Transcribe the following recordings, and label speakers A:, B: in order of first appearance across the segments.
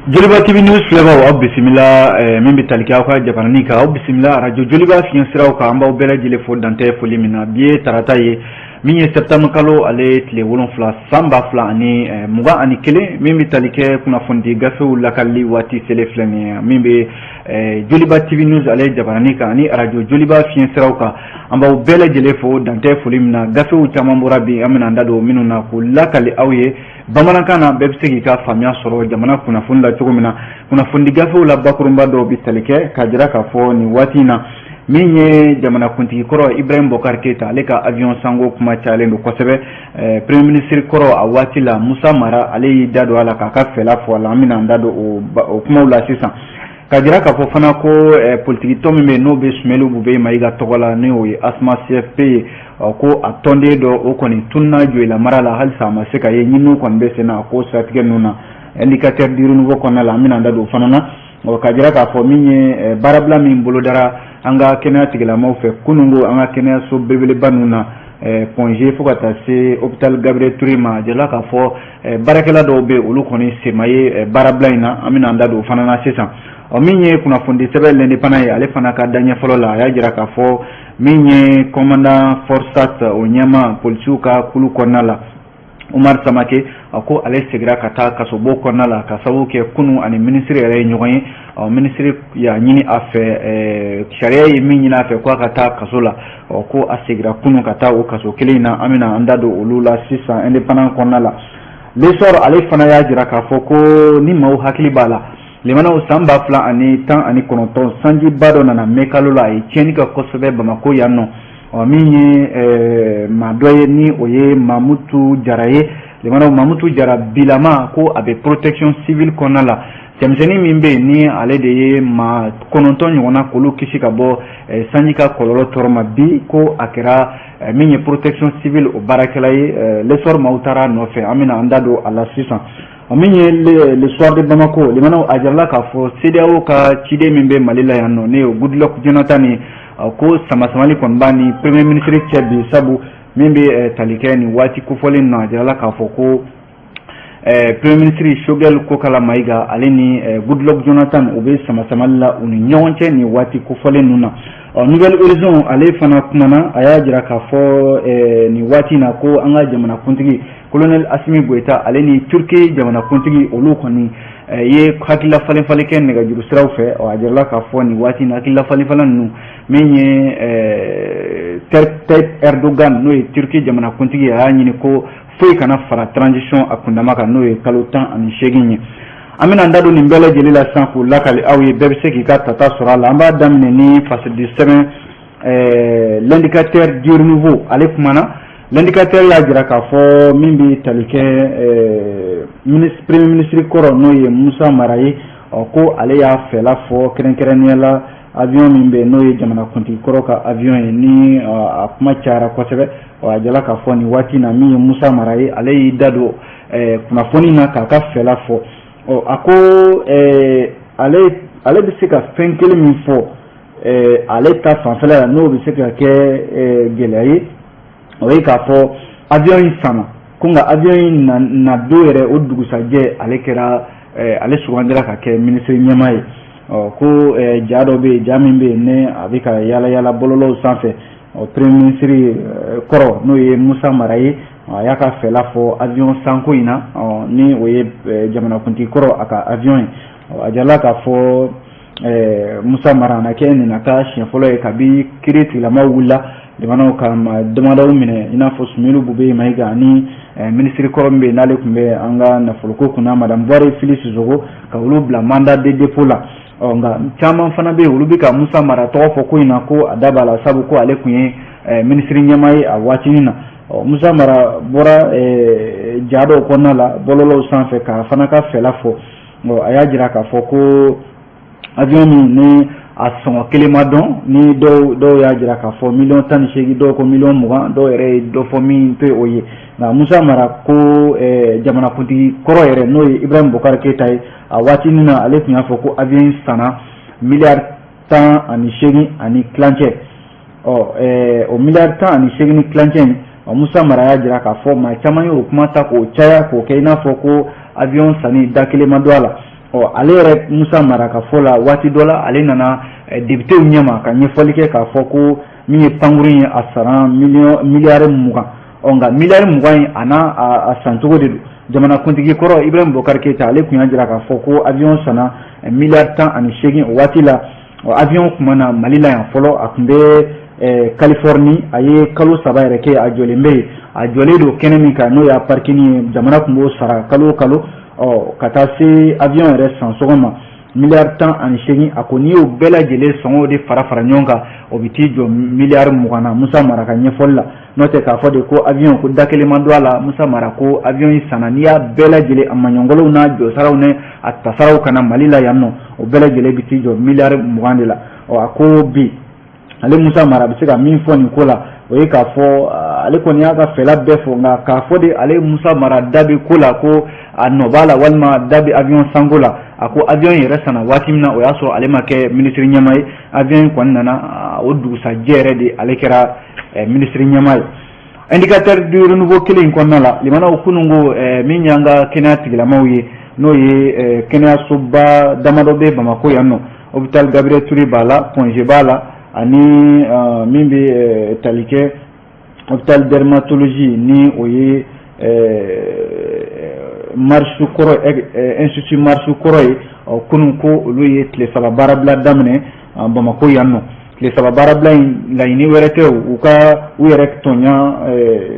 A: Joliba TV News filɛbaaw, aw bisimila min bɛ tali kɛ aw ka jabaranin kan. Aw bisimila arajo Joliba fiɲɛ siraw kan. An b'aw bɛɛ lajɛlen fo dantɛ foli min na. Bi ye tarata ye, min ye septembre kalo ale tile 7 san 2021. Min bɛ tali kɛ kunnafonidi gafew lakalili waati selen filɛ nin ye, min bɛ Joliba TV News ale jabaranin kan ani arajo Joliba fiɲɛ siraw kan. An b'aw bɛɛ lajɛlen fo dantɛ foli min na. Gafew caman bɔra bi, an bɛna an da don minnu na k'u lakali aw ye bamanankan na, bɛɛ bɛ se k'i ka faamuya sɔrɔ jamana kunnafoni la cogo min na. Kunnafonidi gafew la, bakurunba dɔw bɛ tali kɛ k'a jira k'a fɔ nin waati in na, min ye jamanakuntigi kɔrɔ Ibrahim Boubacar Keita, ale ka avion sanko kuma cayalen don kosɛbɛ. Premier ministre kɔrɔ a waati la, Musa Mara, ale y'i da don a la k'a ka fɛla fɔ a la. An bɛna an da don o kumaw la sisan, k'a jira k'a fɔ fana ko politiki tɔn min bɛ yen, n'o bɛ Soumeylou Boubèye Maïga tɔgɔ la, n'o ye ASMA CFP ye, ko a tɔnden dɔ, o kɔni tununa Joyila mara la, halisa a ma se ka ye. Ɲininiw kɔni bɛ sen na ko siratigɛ ninnu na. Indicateur du Renouveau kɔnɔna la, an bɛna an da don o fana na, k'a jira k'a fɔ min ye baarabila min bolodara an ka kɛnɛya tigilamaaw fɛ kununko an ka kɛnɛyaso belebeleba ninnu na, Point G fo ka taa se hôpital Gabriel Touré ma. A jirala k'a fɔ baarakɛla dɔw bɛ yen, olu kɔni sema ye baarabila in na. An bɛna an da don o fana na sisan. Ɔ, min ye kunnafonidi sɛbɛn L'Indépendant ye, ale fana ka daɲɛ fɔlɔ la, a y'a jira k'a fɔ min ye commandant Forsat, o ɲɛma polisiw ka kulu kɔnɔna la, Umar Samake, a ko ale seginna ka taa kasobon kɔnɔna la, ka sababu kɛ kunun ani minisiri yɛrɛ ye ɲɔgɔn ye. Ɔ, minisiri y'a ɲini a fɛ, sariya ye min ɲini a fɛ k'a ka taa kaso la. Ɔ, ko a seginna kunun ka taa o kaso kelen in na. An bɛna an da don olu la sisan Indépendant kɔnɔna la. L'Essor, ale fana y'a jira k'a fɔ ko ni maaw hakili b'a la, limanaw, san 2019, sanjiba dɔ nana mɛ kalo la, a ye tiɲɛni kɛ kosɛbɛ Bamakɔ yan nɔ. Ɔ, min ye maa dɔ ye, ni o ye Mamutu Jara ye, limanaw, Mamutu Jara bilama, ko a bɛ protection civile kɔnɔna la. Cɛmisɛnnin min bɛ yen, ni ale de ye maa 9 ɲɔgɔnna k'olu kisi ka bɔ sanji ka kɔlɔlɔ tɔɔrɔ ma bi, ko a kɛra min ye protection civile o baarakɛla ye. L'Essor maaw taara a nɔfɛ, an bɛna an da don a la sisan. Min ye Le Soir de Bamako, limanaw, a jirala k'a fɔ CEDEAO ka ciden min bɛ Mali la yan nɔ, ne ye Goodluck Jonathan ye, ko sama-samali kɔni b'a ni premier ministre cɛ bi, sabu min bɛ tali kɛ nin waati kofɔlen na, a jirala k'a fɔ ko premier ministre Choguel Kokala Maïga, ale ni Goodluck Jonathan, u bɛ sama-samali la u ni ɲɔgɔn cɛ nin waati kofɔlen ninnu na. Ɔ, Nouvel Horizon, ale fana kumana, a y'a jira k'a fɔ nin waati in na ko an ka jamanakuntigi colonel Assimi Goïta, ale ni Turquie jamanakuntigi, olu kɔni ye hakilila falen falen kɛ nɛgɛjuru siraw fɛ. Ɔ, a jirala k'a fɔ nin waati in na, hakilila falen falen ninnu, min ye Tayyip Erdogan, n'o ye Turquie jamanakuntigi ye, a y'a ɲini ko foyi kana fara transition a kundama kan, n'o ye kalo 18 ye. An bɛna an da don nin bɛɛ lajɛlen la sisan k'u lakali aw ye, bɛɛ bɛ se k'i ka tata sɔrɔ a la. An b'a daminɛ ni fasidi sɛbɛn L'Indicateur du Renouveau, ale kumana. L'Indicateur y'a jira k'a fɔ min bɛ tali kɛ premier ministre kɔrɔ, n'o ye Musa Mara ye, ɔ, ko ale y'a fɛla fɔ kɛrɛnkɛrɛnnenya la avion min bɛ yen, n'o ye jamanakuntigi kɔrɔ ka avion ye, ni a kuma cayara kosɛbɛ. Ɔ, a jala k'a fɔ nin waati in na, min ye Musa Mara ye, ale y'i da don kunnafoni na k'a ka fɛla fɔ. Ɔ, a ko ale bɛ se ka fɛn kelen min fɔ ale ta fanfɛla la, n'o bɛ se ka kɛ gɛlɛya ye, o ye k'a fɔ avion in sanna ko, nka avion in na don yɛrɛ, o dugusajɛ, ale kɛra, ale sugandira ka kɛ minisiri ɲɛmaa ye. Ɔ, ko ja dɔ bɛ yen, ja min bɛ yen, ne a bɛ ka yala yala bɔlɔlɔw sanfɛ. Ɔ, premier ministre kɔrɔ, n'o ye Musa Mara ye, a y'a ka fɛla fɔ avion sanko in na, ni o ye jamanakuntigi kɔrɔ a ka avion ye. A jirala k'a fɔ Musa Mara na kɛ nin na ka siɲɛ fɔlɔ ye kabi kiiri tigilamaw wulila jamanaw ka maa damadɔw minɛ, i n'a fɔ Soumeylou Boubèye Maïga ani minisiri kɔrɔ min bɛ yen, n'ale tun bɛ an ka nafoloko kunna, madame Bouaré Fily Sissoko, ka olu bila mandat de dépôt la. Ɔ, nka caman fana bɛ yen, olu bɛ ka Musa Mara tɔgɔ fɔ ko in na, ko a da b'a la, sabu ko ale tun ye minisiri ɲɛmaa ye a waatinin na. Ɔ, Musa Mara bɔra ja dɔw kɔnɔna la bɔlɔlɔw sanfɛ k'a fana ka fɛla fɔ. A y'a jira k'a fɔ ko avion min ni a sɔngɔ kelen ma dɔn, ni dɔw y'a jira k'a fɔ miliyɔn 18, dɔw ko miliyɔn 20, dɔw yɛrɛ ye dɔ fɔ min tɛ o ye. Nka Musa Mara ko jamanakuntigi kɔrɔ yɛrɛ, n'o ye Ibrahim Boubacar Keita ye, a waatinin na, ale tun y'a fɔ ko avion sanna miliyari 18 ani tilancɛ. Ɔ, o miliyari 18 ni tilancɛ in, Musa Mara y'a jira k'a fɔ maa caman ye o kuma ta k'o caya, k'o kɛ i n'a fɔ ko avion sanni da kelen ma don a la. Ɔ, ale yɛrɛ Musa Mara ka fɔ la, waati dɔ la ale nana députéw ɲɛma ka ɲɛfɔli kɛ k'a fɔ ko min ye pankurun ye, a sara miliyari 20. Ɔ, nka miliyari 20 in, a n'a a sancogo de don. Jamanakuntigi kɔrɔ Ibrahim Boubacar Keïta, ale tun y'a jira k'a fɔ ko avion sanna miliyari 18. O waati la, avion tun ma na Mali la yan fɔlɔ, a tun bɛ Californie. A ye kalo 3 yɛrɛ kɛ a jɔlen bɛ yen. A jɔlen don kɛnɛ min kan, n'o y'a parking ye, jamana tun b'o sara kalo o kalo. Ɔ, ka taa se avion yɛrɛ sansɔngɔ ma, miliyari 18. A ko n'i y'o bɛɛ lajɛlen sɔngɔw de fara fara ɲɔgɔn kan, o bɛ t'i jɔ miliyari 20 na, Musa Mara ka ɲɛfɔli la. N'o tɛ k'a fɔ de ko avion ko da kelen ma don a la. Musa Mara ko avion in sanna, n'i y'a bɛɛ lajɛlen a maɲɔngɔlɔw n'a jɔsaraw ni a tasaraw ka na Mali la yan nɔ, o bɛɛ lajɛlen bɛ t'i jɔ miliyari 20 de la. Ɔ, a ko bi ale Musa Mara bɛ se ka min fɔ nin ko la, o ye k'a fɔ ale kɔni y'a ka fɛla bɛɛ fɔ, nka k'a fɔ de ale Musa Mara da bɛ ko la, ko a nɔ b'a la walima da bɛ avion sanko la, a ko avion yɛrɛ sanna waati min na, o y'a sɔrɔ ale ma kɛ minisiri ɲɛmaa ye. Avion in kɔni nana, o dugusajɛ yɛrɛ de ale kɛra minisiri ɲɛmaa ye. Indicateur du Renouveau kelen in kɔnɔna la, limanaw, kunun ko min y'an ka kɛnɛya tigilamaw ye, n'o ye kɛnɛyasoba damadɔ bɛ Bamakɔ yan nɔ, hôpital Gabriel Touré b'a la, Point G b'a la, ani min bɛ tali kɛ hôpital dermatologie, ni o ye Marche kɔrɔ, institut Marche kɔrɔ ye. Ɔ, kunun ko olu ye tile 3 baarabila daminɛ Bamakɔ yan nɔ. Tile 3 baarabila in, laɲini wɛrɛ tɛ, u ka u yɛrɛ tɔɲa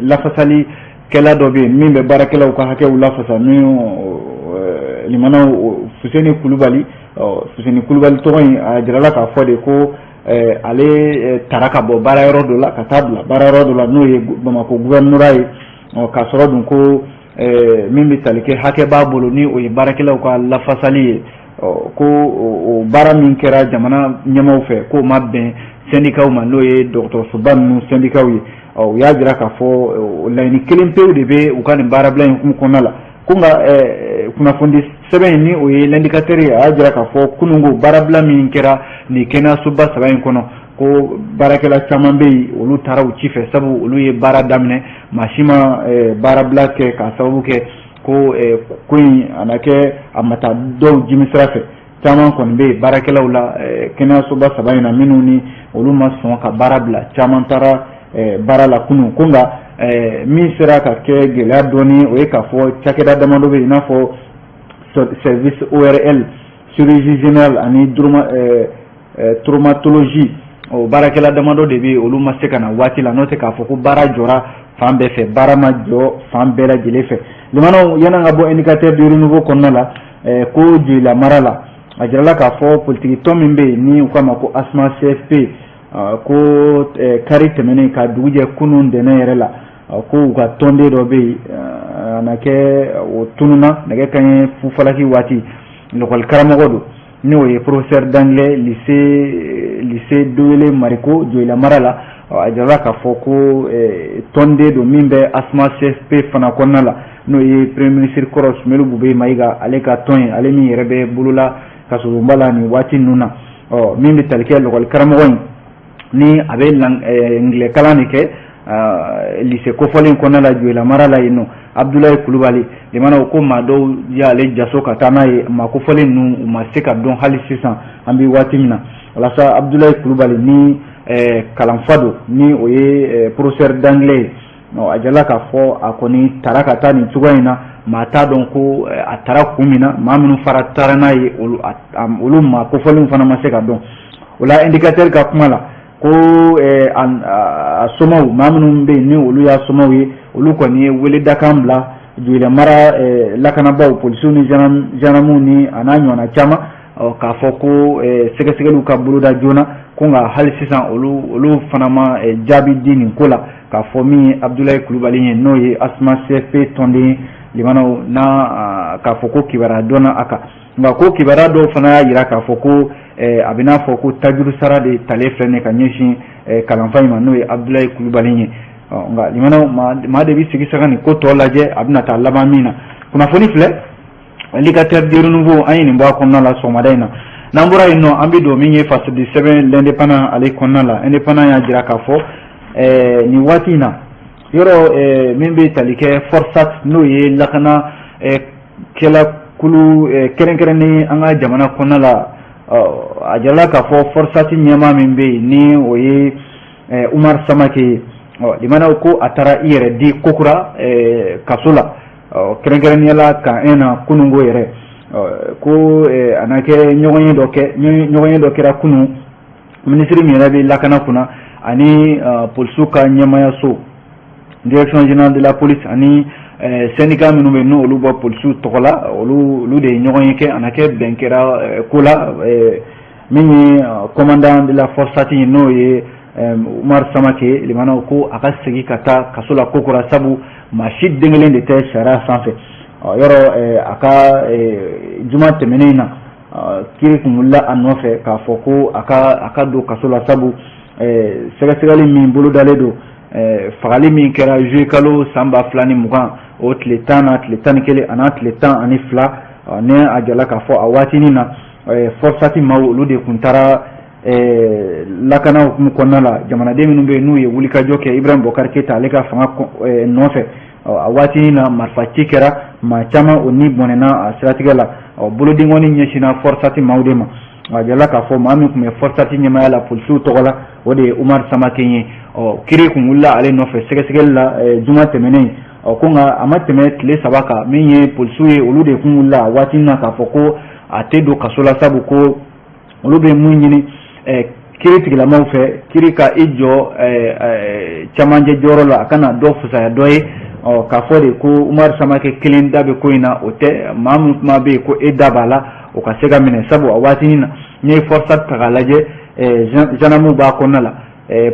A: lafasali kɛla dɔ bɛ yen min bɛ baarakɛlaw ka hakɛw lafasa, min limanaw Fuseni Kulubali. Fuseni Kulubali tɔgɔ in, a jirala k'a fɔ de ko ale tara ka bɔ baara yɔrɔ dɔ la ka taa bila baara yɔrɔ dɔ la, n'o ye Bamakɔ gouvernorat ye. K'a sɔrɔ dun ko min bɛ tali kɛ hakɛ b'a bolo, ni o ye baarakɛlaw ka lafasali ye, ko o baara min kɛra jamana ɲɛmaaw fɛ, k'o ma bɛn syndicats ma, n'o ye dɔgɔtɔrɔsoba ninnu syndicats ye. U y'a jira k'a fɔ laɲini kelen pewu de bɛ u ka nin baarabila in hukumu kɔnɔna la. Ko nka kunnafoni sɛbɛn in, ni o ye L'Indicateur ye, a y'a jira k'a fɔ kunun ko baarabila min kɛra nin kɛnɛyasoba saba in kɔnɔ, ko baarakɛla caman bɛ yen, olu taara u ci fɛ, sabu olu ye baara daminɛ, maa si ma baarabila kɛ k'a sababu kɛ ko ko in a na kɛ a ma taa dɔw jimi sira fɛ. Caman kɔni bɛ yen baarakɛlaw la kɛnɛyasoba saba in na, minnu ni olu ma sɔn ka baara bila, caman taara baara la kunun. Ko nka min sera ka kɛ gɛlɛya dɔɔni, o ye k'a fɔ cakɛda damadɔ bɛ yen, i n'a fɔ service ORL, chirurgie générale ani traumatologie, o baarakɛla damadɔ de bɛ yen, olu ma se ka na waati la. N'o tɛ k'a fɔ ko baara jɔra fan bɛɛ fɛ, baara ma jɔ fan bɛɛ lajɛlen fɛ. Limanaw, yan'an ka bɔ Indicateur du Renouveau kɔnɔna la, ko Joyila mara la, a jirala k'a fɔ politiki tɔn min bɛ yen ni u k'a ma ko ASMA CFP, ko kari tɛmɛnen ka dugu jɛ kunun dɛnɛ yɛrɛ la, ko u ka tɔnden dɔ bɛ yen, a na kɛ o tununna nɛgɛ kanɲɛ fufalaki waati. Lakɔli karamɔgɔ don, n'o ye professeur d'anglais lycée Dowele Mariko, Joyila mara la. A jirala k'a fɔ ko tɔnden don min bɛ ASMA CFP fana kɔnɔna la, n'o ye premier ministre kɔrɔ Soumeylou Boubèye Maïga ale ka tɔn ye, ale min yɛrɛ bɛ bolola kasobonba la nin waati ninnu na. Ɔ, min bɛ tali kɛ lakɔli karamɔgɔ in, ni a bɛ anglais kalan de kɛ lycée kofɔlen kɔnɔna la Joyila mara la yen nɔ, Abdoulaye Kulubali, limanaw, ko maa dɔw y'ale jaso ka taa n'a ye. Maa kofɔlen ninnu, u ma se ka dɔn hali sisan an bɛ waati min na. Walasa Abdoulaye Kulubali ni kalanfa don, ni o ye professeur d'anglais ye, a jirala k'a fɔ a kɔni taara ka taa nin cogoya in na, maa t'a dɔn ko a taara kun min na. Maa minnu fara taara n'a ye, olu maa kofɔlenw fana ma se ka dɔn. O la, Indicateur ka kuma la, ko a somaw, maa minnu bɛ yen ni olu y'a somaw ye, olu kɔni ye weledakan bila Joyila mara lakanabaaw, polisiw ni gendarmew ni a n'a ɲɔgɔnna caman, k'a fɔ ko sɛgɛsɛgɛliw ka boloda joona. Ko nka hali sisan olu fana ma jaabi di nin ko la, k'a fɔ min ye Abdoulaye Kulubali ye, n'o ye ASMA CFP tɔnden ye. Limanaw, n'a k'a fɔ ko kibaruya dɔnna a kan, nka ko kibaruya dɔw fana y'a jira k'a fɔ ko a bɛ n'a fɔ ko tajuru sara de talen filɛ nin ka ɲɛsin kalanfa in ma, n'o ye Abdoulaye Kulubali ye. Nka limanaw, maa de bɛ sigi sa ka nin ko tɔ lajɛ, a bɛna taa laban min na. Kunnafoni filɛ, Indicateur du Renouveau, an ye nin bɔ a kɔnɔna la sɔgɔmada in na. N'an bɔra yen nɔ, an bɛ don min ye fasodi sɛbɛn L'Indépendant ale kɔnɔna la. Indépendant y'a jira k'a fɔ nin waati in na, yɔrɔ min bɛ tali kɛ FORSAT, n'o ye lakana kɛla kulu kɛrɛnkɛrɛnnen an ka jamana kɔnɔna la. A jirala k'a fɔ FORSAT ɲɛmaa min bɛ yen, ni o ye Umar Samake ye, limanaw, ko a taara i yɛrɛ di kokura kaso la, kɛrɛnkɛrɛnnenya la camp 1 na kununko yɛrɛ. Ko a na kɛ ɲɔgɔnye dɔ kɛ, ɲɔgɔnye dɔ kɛra kunun, minisiri min yɛrɛ bɛ lakana kunna ani polisiw ka ɲɛmayaso, direction générale de la police, ani syndicat minnu bɛ yen, n'olu bɔ polisiw tɔgɔ la, olu de ye ɲɔgɔn ye kɛ. A na kɛ bɛn kɛra ko la min ye commandant de la FORSAT ye, n'o ye Umar Samake, limanaw, ko a ka segin ka taa kaso la kokura, sabu maa si den kelen de tɛ sariya sanfɛ. Yɔrɔ a ka juma tɛmɛnen in na, kiri kun wulila a nɔfɛ k'a fɔ ko a ka don kaso la, sabu sɛgɛsɛgɛli min bolodalen don, fagali min kɛra juillet kalo san 2020, o tile 10 na, tile 11 a n'a tile 12, ni a jala k'a fɔ a waatinin na, FORSAT maaw, olu de tun taara lakana hukumu kɔnɔna la, jamanaden minnu bɛ yen, n'u ye wulikajɔ kɛ Ibrahim Boubacar Keita ale ka fanga nɔfɛ. A waatinin na, marifa ci kɛra, maa caman o ni bɔnɛna a siratigɛ la. Bolodenkɔni ɲɛsinna FORSAT maaw de ma. A jirala k'a fɔ maa min tun bɛ FORSAT ɲɛmaaya la polisiw tɔgɔ la, o de ye Umar Samake ye. Kiri kun wulila ale nɔfɛ sɛgɛsɛgɛli la juma tɛmɛnen. Ko nka a ma tɛmɛ tile 3 kan, min ye polisiw ye, olu de kun wulila a waati na k'a fɔ ko a tɛ don kaso la, sabu ko olu bɛ mun ɲini kiri tigilamaw fɛ, kiri ka i jɔ camancɛ jɔyɔrɔ la, a kana dɔ fisaya dɔ ye. K'a fɔ de ko Umar Samake kelen da bɛ ko in na, o tɛ. Maa min kuma bɛ yen ko e da b'a la, o ka se ka minɛ, sabu a waatinin na, n'i ye FORSAT ta k'a lajɛ, gendarmew b'a kɔnɔna la,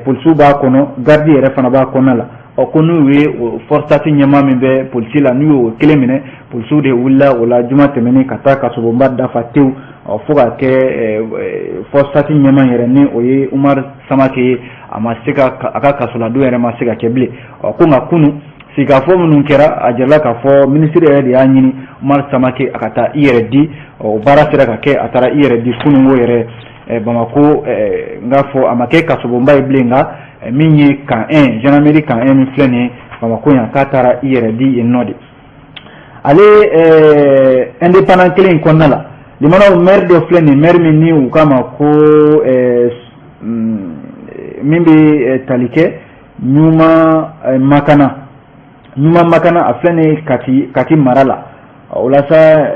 A: polisiw b'a kɔnɔ, garde yɛrɛ fana b'a kɔnɔna la. Ɔ, ko n'u ye FORSAT ɲɛmaa min bɛ polisi la, n'u y'o kelen minɛ, polisiw de wulila o la juma tɛmɛnen ka taa kasobonba dafa tewu, fo ka kɛ FORSAT ɲɛmaa yɛrɛ, ni o ye Umar Samake ye, a ma se ka a ka kasoladon yɛrɛ ma se ka kɛ bilen. Ɔ, ko nka kunun sigikafɔ minnu kɛra, a jirala k'a fɔ minisiri yɛrɛ de y'a ɲini Umar Samake a ka taa i yɛrɛ di. O baara sera ka kɛ, a taara i yɛrɛ di kununko yɛrɛ Bamako. N k'a fɔ a ma kɛ kasobonba ye bilen, nka min ye camp 1, gendarmerie camp 1 min filɛ nin ye Bamako yan, k'a taara i yɛrɛ di yen nɔ de. Ale Indépendant kelen in kɔnɔna la, limanaw, maire dɔ filɛ nin ye, maire min ni u k'a ma ko min bɛ tali kɛ Ɲuma Makana, Ɲuma Makana, a filɛ nin ye Kati mara la. O la sa,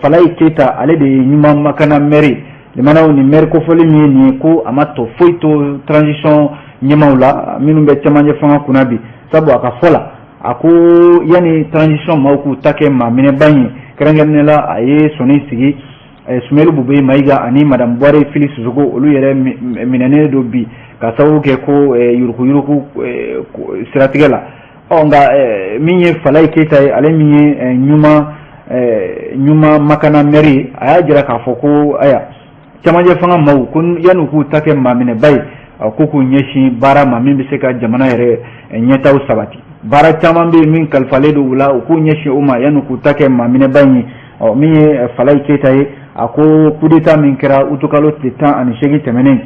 A: Falayi Keyita, ale de ye Ɲuma Makana maire. Limanaw, nin maire kofɔlen min ye nin ye, ko a ma tɔ foyi to transition ɲɛmaw la minnu bɛ cɛmancɛ fanga kunna bi, sabu a ka fɔ la, a ko yanni transition maaw k'u ta kɛ maa minɛba in ye, kɛrɛnkɛrɛnnenya la a ye sɔnni sigi Soumeylou Boubèye Maïga ani madame Bouaré Fily Sissoko, olu yɛrɛ minɛnen don bi ka sababu kɛ ko yuruguyurugu siratigɛ la. Ɔ, nka min ye Falayi Keyita ye, ale min ye Ɲuma Makana maire ye, a y'a jira k'a fɔ ko ayiwa, cɛmancɛ fanga maaw, ko yanni k'u ta kɛ maa minɛba ye, ko k'u ɲɛsin baara ma min bɛ se ka jamana yɛrɛ ɲɛtaw sabati. Baara caman bɛ yen min kalifalen don u la, u k'u ɲɛsin o ma yanni k'u ta kɛ maa minɛba in ye. Ɔ, min ye Falayi Keyita ye, a ko coup d'état min kɛra utukalo tile 18 tɛmɛnen,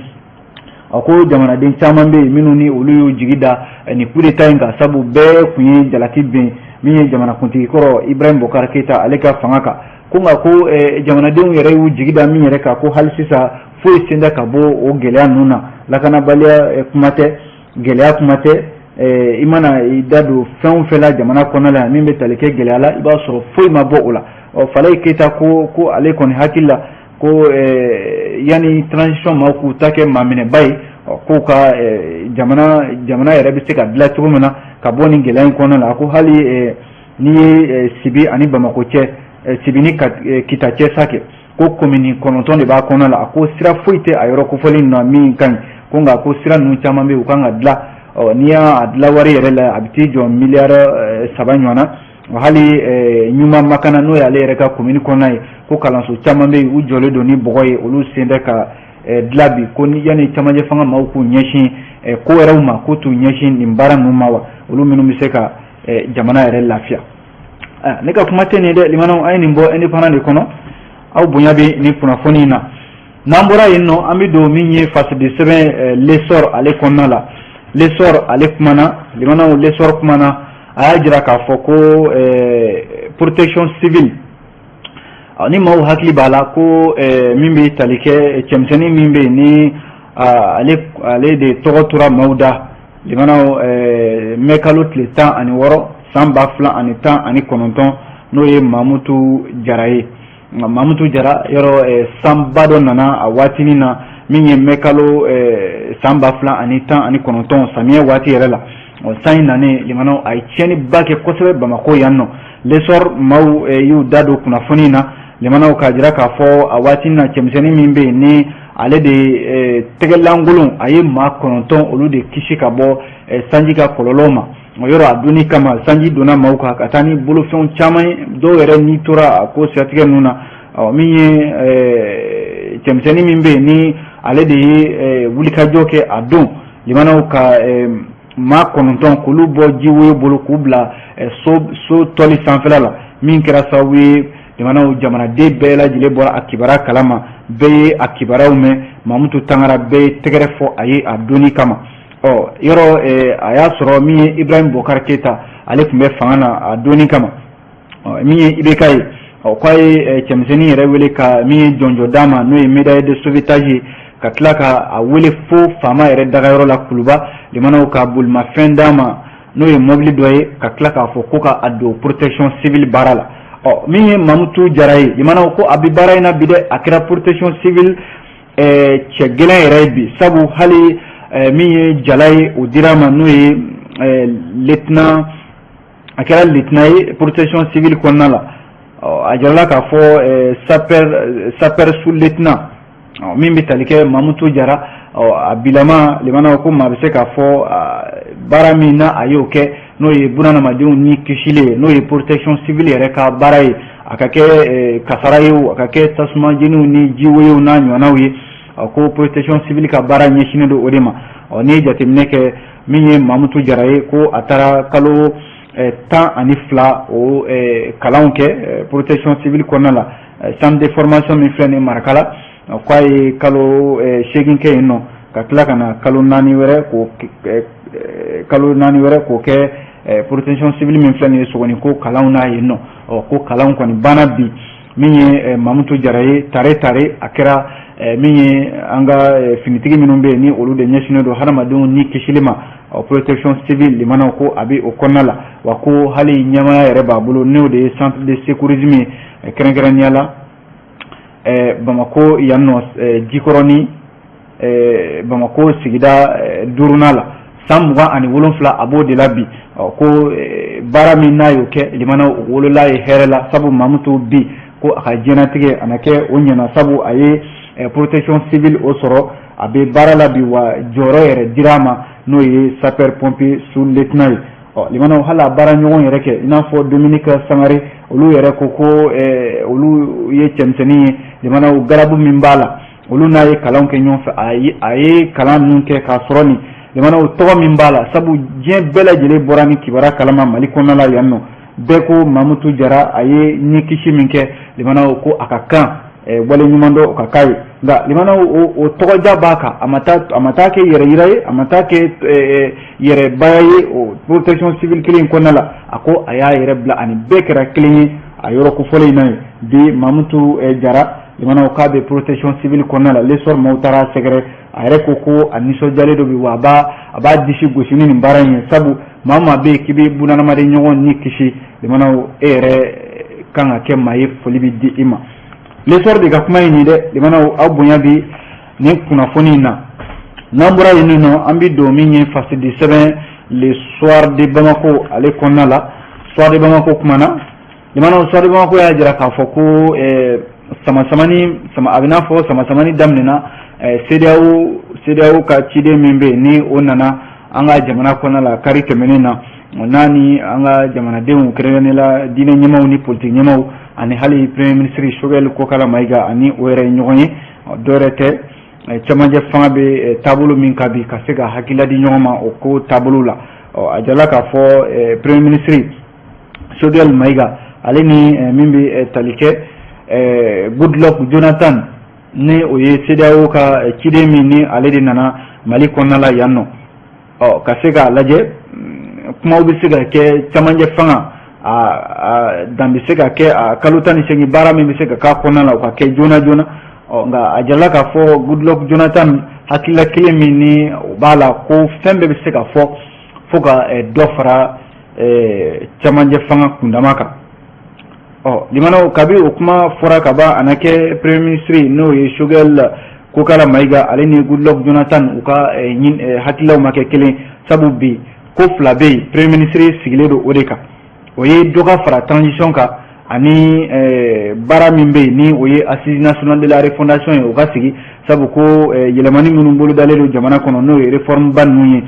A: a ko jamanaden caman bɛ yen minnu ni olu y'u jigi da nin coup d'état in kan, sabu bɛɛ tun ye jalaki bin min ye jamanakuntigi kɔrɔ Ibrahim Boubacar Keita ale ka fanga kan. Ko nka ko jamanadenw yɛrɛ y'u jigi da min yɛrɛ kan, ko hali sisan foyi sen tɛ ka bɔ o gɛlɛya ninnu na. Lakanabaliya kuma tɛ, gɛlɛya kuma tɛ, i mana i da don fɛn o fɛn la jamana kɔnɔna la min bɛ tali kɛ gɛlɛya la, i b'a sɔrɔ foyi ma bɔ o la. Ɔ, Falayi Keyita ko ale kɔni hakili la ko yanni transition maaw k'u ta kɛ maaminɛba ye, k'u ka jamana yɛrɛ bɛ se ka dilan cogo min na ka bɔ nin gɛlɛya in kɔnɔna la. A ko hali n'i ye Sibi ani Bamakɔ cɛ, Sibi ni Kita cɛ sa kɛ, ko commune 9 de b'a kɔnɔ la, a ko sira foyi tɛ a yɔrɔ kofɔlen na min ka ɲi. Ko nka ko sira ninnu caman bɛ yen, u kan ka dilan. Ɔ, n'i y'a dilan wari yɛrɛ la, a bɛ t'i jɔ miliyari 3 ɲɔgɔn na. Hali Ɲuma Makana, n'o y'ale yɛrɛ ka commune kɔnɔna ye, ko kalanso caman bɛ yen, u jɔlen don ni bɔgɔ ye, olu sen tɛ ka dilan bi. Ko yanni camancɛ fanga maaw k'u ɲɛsin ko wɛrɛw ma, k'u t'u ɲɛsin nin baara ninnu ma wa, olu minnu bɛ se ka jamana yɛrɛ lafiya. Ne ka kuma tɛ nin ye dɛ, limanaw, an ye nin bɔ Indépendant de kɔnɔ. Aw bonya bɛ nin kunnafoni in na. N'an bɔra yen nɔ, an bɛ don min ye fasidi sɛbɛn L'Essor ale kɔnɔna la. L'Essor ale kumana, limanaw, L'Essor kumana, a y'a jira k'a fɔ ko protection civile Ni maaw hakili b'a la ko min bɛ tali kɛ cɛmisɛnnin min bɛ yen ni ale de tɔgɔ tora maaw da limanaw mɛ kalo tile 16 san 2019, n'o ye Mamutu Jara ye. Nka Mamutu Jara yɔrɔ, sanba dɔ nana a waatinin na min ye mɛ kalo san 2019, samiyɛ waati yɛrɛ la. San in nanen, limanaw, a ye tiɲɛniba kɛ kosɛbɛ Bamakɔ yan nɔ. L'Essor maaw y'u da don kunnafoni na, limanaw, k'a jira k'a fɔ a waati na cɛmisɛnnin min bɛ yen ni ale de tɛgɛlankolon, a ye maa 9 olu de kisi ka bɔ sanji ka kɔlɔlɔw ma. O yɔrɔ a donni kama, sanji donna maaw kan ka taa ni bolofɛnw caman ye, dɔw yɛrɛ ni tora a ko siratigɛ ninnu na. Ɔ, min ye cɛmisɛnnin min bɛ yen ni ale de ye wulikajɔ kɛ a don, limanaw, ka maa 9 k'olu bɔ jiwoyo bolo k'u bila so tɔli sanfɛla la, min kɛra sababu ye, limanaw, jamanaden bɛɛ lajɛlen bɔra a kibaruya kalama, bɛɛ ye a kibaruyaw mɛn. Mamutu Tangara, bɛɛ ye tɛgɛrɛ fɔ a ye a donni kama. Ɔ, yɔrɔ a y'a sɔrɔ min ye Ibrahim Boubacar Keita, ale tun bɛ fanga na a donni kama. Min ye IBK ye, ɔ, k'a ye cɛmisɛnnin yɛrɛ wele ka min ye jɔnjɔ d'a ma, n'o ye médaille de sauvetage ye, ka tila ka a wele fo faama yɛrɛ dagayɔrɔ la Kuluba, limanaw, ka bolimafɛn d'a ma, n'o ye mobili dɔ ye, ka tila k'a fɔ ko ka a don protection civile baara la. Ɔ, min ye Mamutu Jara ye, limanaw, ko a bɛ baara in na bi dɛ, a kɛra protection civile cɛ gɛlɛn yɛrɛ ye bi, sabu hali min ye jala ye, o dira a ma, n'o ye lieutenant, a kɛra lieutenant ye protection civile kɔnɔna la. A jirala k'a fɔ sapeur sous lieutenant min bɛ tali kɛ Mamutu Jara, a bilama, limanaw, ko maa bɛ se k'a fɔ baara min na a y'o kɛ, n'o ye bunadamadenw ni kisili ye, n'o ye protection civile yɛrɛ ka baara ye, a ka kɛ kasara ye o, a ka kɛ tasuma jeniw ni jiwoyow n'a ɲɔgɔnnaw ye, ko protection civile ka baara ɲɛsinnen don o de ma. Ɔ, n'i ye jateminɛ kɛ, min ye Mamutu Jara ye, ko a taara kalo 12 o kalanw kɛ protection civile kɔnɔna la, centre de formation min filɛ nin ye Marakala, k'a ye kalo 8 kɛ yen nɔ, ka tila ka na kalo 4 wɛrɛ k'o kɛ protection civile min filɛ nin ye Sogoniko kalanw n'a yen nɔ. Ɔ, ko kalanw kɔni banna bi. Min ye Mamutu Jara ye, tare tare a kɛra min ye an ka finitigi minnu bɛ yen ni olu de ɲɛsinnen don hadamadenw ni kisili ma, protection civile, limanaw, ko a bɛ o kɔnɔna la wa, ko hali ɲɛmaaya yɛrɛ b'a bolo, n'o de ye centre de secourisme ye, kɛrɛnkɛrɛnnenya la Bamakɔ yan nɔ, Jikɔrɔni, Bamakɔ sigida duurunan la. San 27, a b'o de la bi. Ko baara min n'a y'o kɛ, limanaw, o wolola ye hɛrɛ la, sabu Mamutu bi, ko a ka diɲɛnatigɛ a na kɛ o ɲɛna, sabu a ye protection civile o sɔrɔ, a bɛ baara la bi, wa jɔyɔrɔ yɛrɛ dira a ma, n'o ye sapeur pompier sous lieutenant ye. Ɔ, limanaw, hali a baara ɲɔgɔn yɛrɛ kɛ, i n'a fɔ Dominique Sangare, olu yɛrɛ ko ko olu ye cɛmisɛnnin ye, limanaw, garabu min b'a la, olu n'a ye kalanw kɛ ɲɔgɔn fɛ, a ye kalan ninnu kɛ k'a sɔrɔ nin, limanaw, tɔgɔ min b'a la, sabu diɲɛ bɛɛ lajɛlen bɔra ni kibaruya kalama Mali kɔnɔna la yan nɔ, bɛɛ ko Mamutu Jara, a ye ni kisi min kɛ, limanaw, ko a ka kan wale ɲuman dɔ o ka k'a ye. Nka limanaw, o tɔgɔja b'a kan, a ma taa kɛ yɛrɛ yira ye, a ma taa kɛ yɛrɛbaya ye. O protection civile kelen in kɔnɔna la, a ko a y'a yɛrɛ bila ani bɛɛ kɛra kelen ye a yɔrɔ kofɔlen in na ye bi. Mamutu Jara, limanaw, k'a bɛ protection civile kɔnɔna la. L'Essor maaw taara sɛgɛrɛ, a yɛrɛ ko ko a nisɔndiyalen dɔ bi, wa a b'a disi gosi ni nin baara in ye, sabu maa o maa bɛ yen k'i bɛ bunadamaden ɲɔgɔn ni kisi, limanaw, e yɛrɛ kan ka kɛ maa ye, foli bɛ di i ma. L'Essor de ka kuma ye nin dɛ. Limanaw, aw bonya bi nin kunnafoni in na. N'an bɔra yen nɔ, an bɛ don min ye fasidi sɛbɛn Le Soir de Bamako ale kɔnɔna la. Soir de Bamako kumana, limanaw. Soir de Bamako y'a jira k'a fɔ ko sama-samani sama, a bɛ n'a fɔ sama-samani daminɛna CEDEAO ka ciden min bɛ yen ni o nana an ka jamana kɔnɔna la kari tɛmɛnen na, n'a ni an ka jamanadenw, kɛrɛnkɛrɛnnenya la diinɛ ɲɛmaaw ni politique ɲɛmaaw, ani hali premier ministre Choguel Kokala Maïga, ani o yɛrɛ ye ɲɔgɔn ye. Dɔwɛrɛ tɛ, cɛmancɛ fanga bɛ taabolo min kan bi, ka se ka hakilila di ɲɔgɔn ma o ko taabolo la. A jirala k'a fɔ premier ministre Choguel Maïga, ale ni min bɛ tali kɛ Goodluck Jonathan, ni o ye CEDEAO ka ciden min ni ale de nana Mali kɔnɔna la yan nɔ, ɔ, ka se k'a lajɛ kumaw bɛ se ka kɛ cɛmancɛ fanga A dan bɛ se ka kɛ a kalo 18 baara min bɛ se ka k'a kɔnɔna la, o ka kɛ joona joona. Ɔ nka a jirala k'a fɔ Goodluck Jonathan hakilila kelen min ni o b'a la, ko fɛn bɛɛ bɛ se ka fɔ fo ka dɔ fara cɛmancɛ fanga kundama kan. Ɔ limanaw, kabi o kuma fɔra ka ban, a na kɛ premier ministre, n'o ye Choguel Kokala Mayiga, ale ni Goodluck Jonathan u ka hakililaw ma kɛ kelen, sabu bi ko fila bɛ yen, premier ministre sigilen don o de kan. O ye dɔ ka fara transition kan ani baara min bɛ yen, ni o ye Assise nationale de la refondation ye, o ka sigi, sabu ko yɛlɛmani minnu bolodalen don jamana kɔnɔ, n'o ye réforme ba ninnu ye,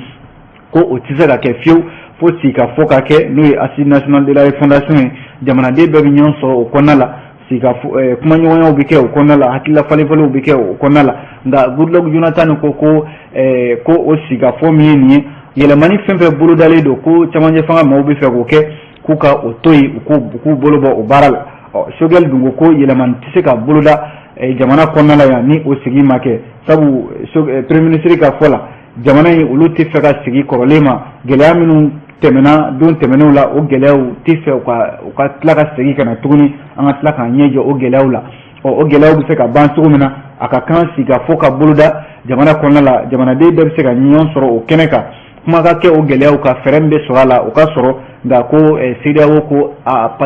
A: ko o tɛ se ka kɛ fiyewu fo sigikafɔ ka kɛ, n'o ye Assise nationale de la refondation ye. Jamanaden bɛɛ bɛ ɲɔgɔn sɔrɔ o kɔnɔna la, sigikafɔ, kumaɲɔgɔnyaw bɛ kɛ o kɔnɔna la, hakilila falenfalenw bɛ kɛ o kɔnɔna la. Nka Goodluck Jonathan ko o sigikafɔ min ye nin ye, yɛlɛmani fɛn fɛn bolodalen don, ko cɛmancɛ fanga maaw bɛ fɛ k'o kɛ, k'u ka o to yen, u k'u bolo bɔ o baara la. Ɔ Choguel dun ko yɛlɛmani tɛ se ka boloda jamana kɔnɔna la yan ni o sigi ma kɛ, sabu premier ministre ka fɔ la, jamana in, olu tɛ fɛ ka sigi kɔrɔlen ma. Gɛlɛya minnu tɛmɛna don tɛmɛnenw la, o gɛlɛyaw tɛ fɛ u ka tila ka segin ka na tuguni, an ka tila k'an ɲɛ jɔ o gɛlɛyaw la. Ɔ o gɛlɛyaw bɛ se ka ban cogo min na, a ka kan sigikafɔ ka boloda jamana kɔnɔna la, jamanaden bɛɛ bɛ se ka ɲɔgɔn sɔrɔ o kɛnɛ kan, kuma ka kɛ o gɛlɛyaw kan, fɛɛrɛ min bɛ sɔrɔ a la, o ka sɔrɔ. Nka ko CEDEAO ko a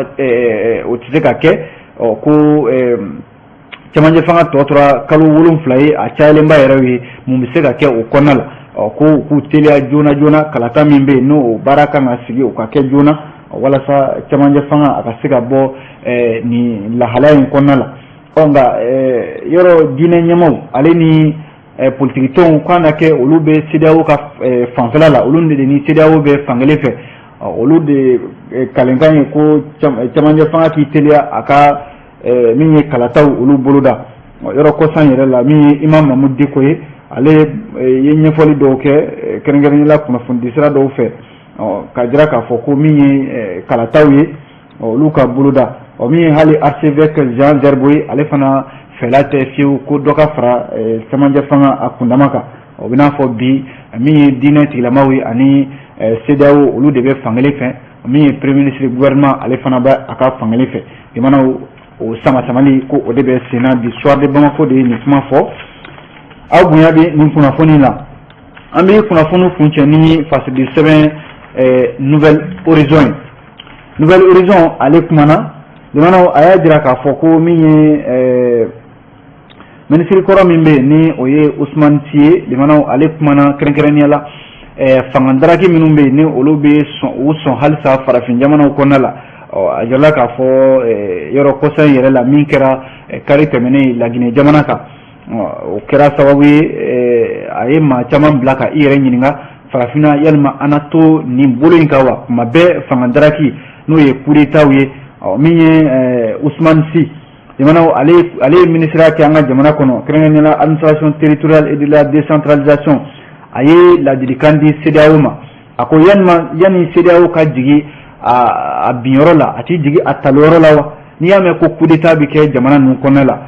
A: o tɛ se ka kɛ. Ɔ ko cɛmancɛ fanga tɔ tora kalo 7 ye, a cayalenba yɛrɛ ye, mun bɛ se ka kɛ o kɔnɔna la? Ɔ ko u k'u teliya joona joona, kalata min bɛ yen, n'o baara kan ka sigi, o ka kɛ joona, walasa cɛmancɛ fanga a ka se ka bɔ nin lahalaya in kɔnɔna la. Ɔ nka yɔrɔ diinɛ ɲɛmaaw ale ni politikitɔnw kan ka kɛ, olu bɛ CEDEAO ka fanfɛla la, olu de ni CEDEAO bɛ fankelen fɛ, olu de kalenkan ye ko cɛmancɛ fanga k'i teliya a ka min ye kalataw olu boloda. Yɔrɔ kɔsan yɛrɛ la, min ye Imam Mahmoud Dicko ye, ale ye ɲɛfɔli dɔw kɛ kɛrɛnkɛrɛnnenya la kunnafonidi sira dɔw fɛ, ka jira k'a fɔ ko min ye kalataw ye, olu ka boloda. Ɔ min ye hali archevêque Jean Zerbo ye, ale fana fɛla tɛ fiyewu ko dɔ ka fara cɛmancɛ fanga a kundama kan. O bɛ n'a fɔ bi, min ye diinɛ tigilamaw ye ani CEDEAO, olu de bɛ fankelen fɛ, min ye premier ministre, gouvernement, ale fana bɛ a ka fankelen fɛ. Jamanaw o sama samali ko o de bɛ sen na bi. Soir de Bamako de ye nin kuma fɔ. Aw bonya bɛ nin kunnafoni la. An bɛ kunnafoni kuncɛ ni fasidi sɛbɛn Nouvel Horizon ye. Nouvel Horizon, ale kumana jamanaw, a y'a jira k'a fɔ ko min ye minisiri kɔrɔ min bɛ yen, ni o ye Ousmane Sy ye, limanaw, ale kumana kɛrɛnkɛrɛnnenya la fanga daraki minnu bɛ yen, ni olu bɛ sɔn u sɔn halisa farafin jamanaw kɔnɔna la. Ɔ a jirala k'a fɔ yɔrɔ kɔsa in yɛrɛ la, min kɛra kari tɛmɛnen Laginɛ jamana kan, o kɛra sababu ye a ye maa caman bila ka i yɛrɛ ɲininka: farafinna, yalima an na to nin bolo in kan wa, kuma bɛɛ fanga daraki, n'o ye coup d'état ye? Ɔ min ye Ousmane Sy, jamana, ale ye minisiriya kɛ an ka jamana kɔnɔ, kɛrɛnkɛrɛnnenya la administration territoriale et de la décentralisation. A ye ladilikan di CEDEAO ma. A ko yanni yanni CEDEAO ka jigin a binyɔrɔ la, a t'i jigin a taliyɔrɔ la wa? N'i y'a mɛn ko coup d'état bɛ kɛ jamana ninnu kɔnɔna la,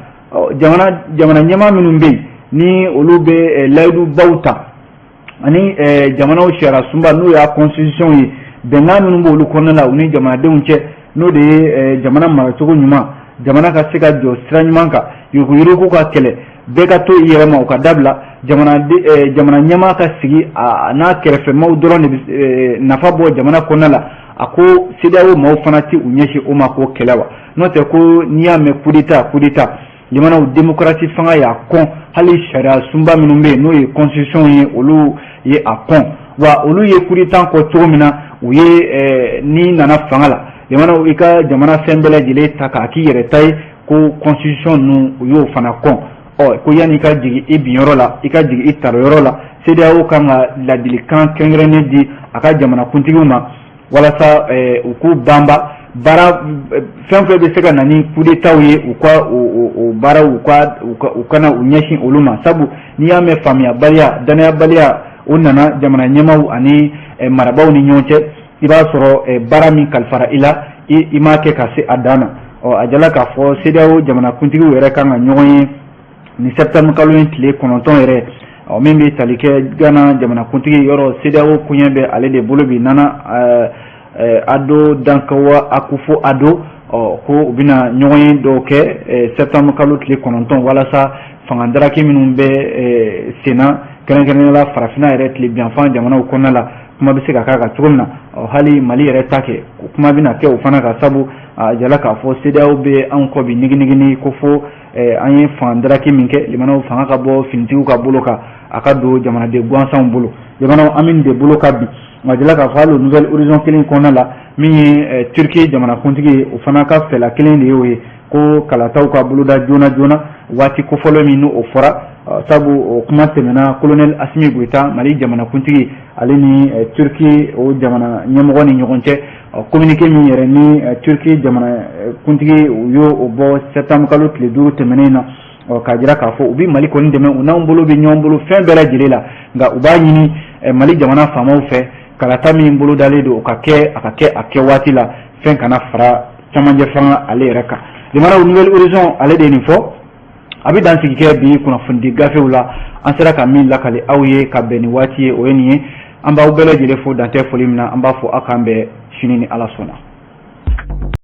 A: jamana ɲɛmaa minnu bɛ yen, ni olu bɛ layidubaw ta ani jamanaw sariya sunba, n'o y'a constitution ye, bɛnkan minnu b'olu kɔnɔna la u ni jamanadenw cɛ, n'o de ye jamana maracogo ɲuman, jamana ka se ka jɔ sira ɲuman kan, yuruguyurugu ka kɛlɛ, bɛɛ ka to i yɛrɛ ma, o ka dabila, jamana ɲɛmaa ka sigi a n'a kɛrɛfɛmaw dɔrɔn de bɛ nafa bɔ jamana kɔnɔna la. A ko CEDEAO maaw fana tɛ u ɲɛsin o ma k'o kɛlɛ wa? N'o tɛ, ko n'i y'a mɛn coup d'état, coup d'état, jamanaw démocratie fanga y'a kɔn, hali sariya sunba minnu bɛ yen, n'o ye constitution ye, olu ye a kɔn wa. Olu ye coup d'état kɔ cogo min na, u ye n'i nana fanga la, jamanaw, i ka jamana fɛn bɛɛ lajɛlen ta k'a k'i yɛrɛ ta ye, ko constitution ninnu, u y'o fana kɔn. Ɔ ko yanni i ka jigin i binyɔrɔ la, i ka jigin i tariyɔrɔ la. CEDEAO kan ka ladilikan kɛrɛnkɛrɛnnen di a ka jamanakuntigiw ma, walasa u k'u banba baara fɛn fɛn bɛ se ka na ni coup d'état ye, u ka o baaraw, u kana u ɲɛsin olu ma, sabu n'i y'a mɛn faamuyabaliya, danayabaliya, o nana jamana ɲɛmaaw ani marabaaw ni ɲɔgɔn cɛ, i b'a sɔrɔ baara min kalifara i la, i m'a kɛ ka se a dan na. Ɔ a jala k'a fɔ CEDEAO jamanakuntigiw yɛrɛ kan ka ɲɔgɔn ye ni septembre kalo in tile 9 yɛrɛ, ɔ min bɛ tali kɛ Ghana jamanakuntigi yɔrɔ, CEDEAO koɲɛ bɛ ale de bolo bi. Nana Addo Dankwa Akufo Addo, ɔ ko u bɛna ɲɔgɔnye dɔw kɛ septembre kalo tile 9 walasa fanga daraki minnu bɛ senna, kɛrɛnkɛrɛnnenya la farafinna yɛrɛ tilebinyanfan jamanaw kɔnɔna la, kuma bɛ se ka k'a kan cogo min na. Ɔ hali Mali yɛrɛ ta kɛ, kuma bɛna kɛ o fana kan, sabu a jala k'a fɔ CEDEAO bɛ anw kɔ bi niginigini ko fo an ye fanga daraki min kɛ, limanaw, fanga ka bɔ finitigiw ka bolo kan, a ka don jamanaden gansanw bolo. Limanaw, an bɛ nin de bolo kan bi. Nka jala k'a fɔ hali Nouvel Horizon kelen kɔnɔna la, min ye Turquie jamanakuntigi ye, o fana ka fɛla kelen de y'o ye ko kalataw ka boloda joona joona waati kofɔlɔ min n'o fɔra, sabu o kuma tɛmɛna colonel Assimi Goïta, Mali jamanakuntigi, ale ni Turquie o jamana ɲɛmɔgɔ ni ɲɔgɔn cɛ. Communiqué min yɛrɛ ni Turquie jamanakuntigi u y'o o bɔ septembre kalo tile 5 tɛmɛnen na, k'a jira k'a fɔ u bɛ Mali kɔni dɛmɛ, u n'anw bolo bɛ ɲɔgɔn bolo fɛn bɛɛ lajɛlen la, nka u b'a ɲini Mali jamana faamaw fɛ, kalata min bolodalen don, o ka kɛ, a ka kɛ a kɛ waati la, fɛn kana fara camancɛ fanga ale yɛrɛ kan. Limanaw, Nouvel Horizon ale de ye nin fɔ. A bɛ dansigi kɛ bi kunnafonidi gafew la. An sera ka min lakale aw ye ka bɛn ni waati ye, o ye nin ye. An b'aw bɛɛ lajɛlen fo dantɛ foli min na. An b'a fɔ aw k'an bɛn sini ni Ala sɔnna.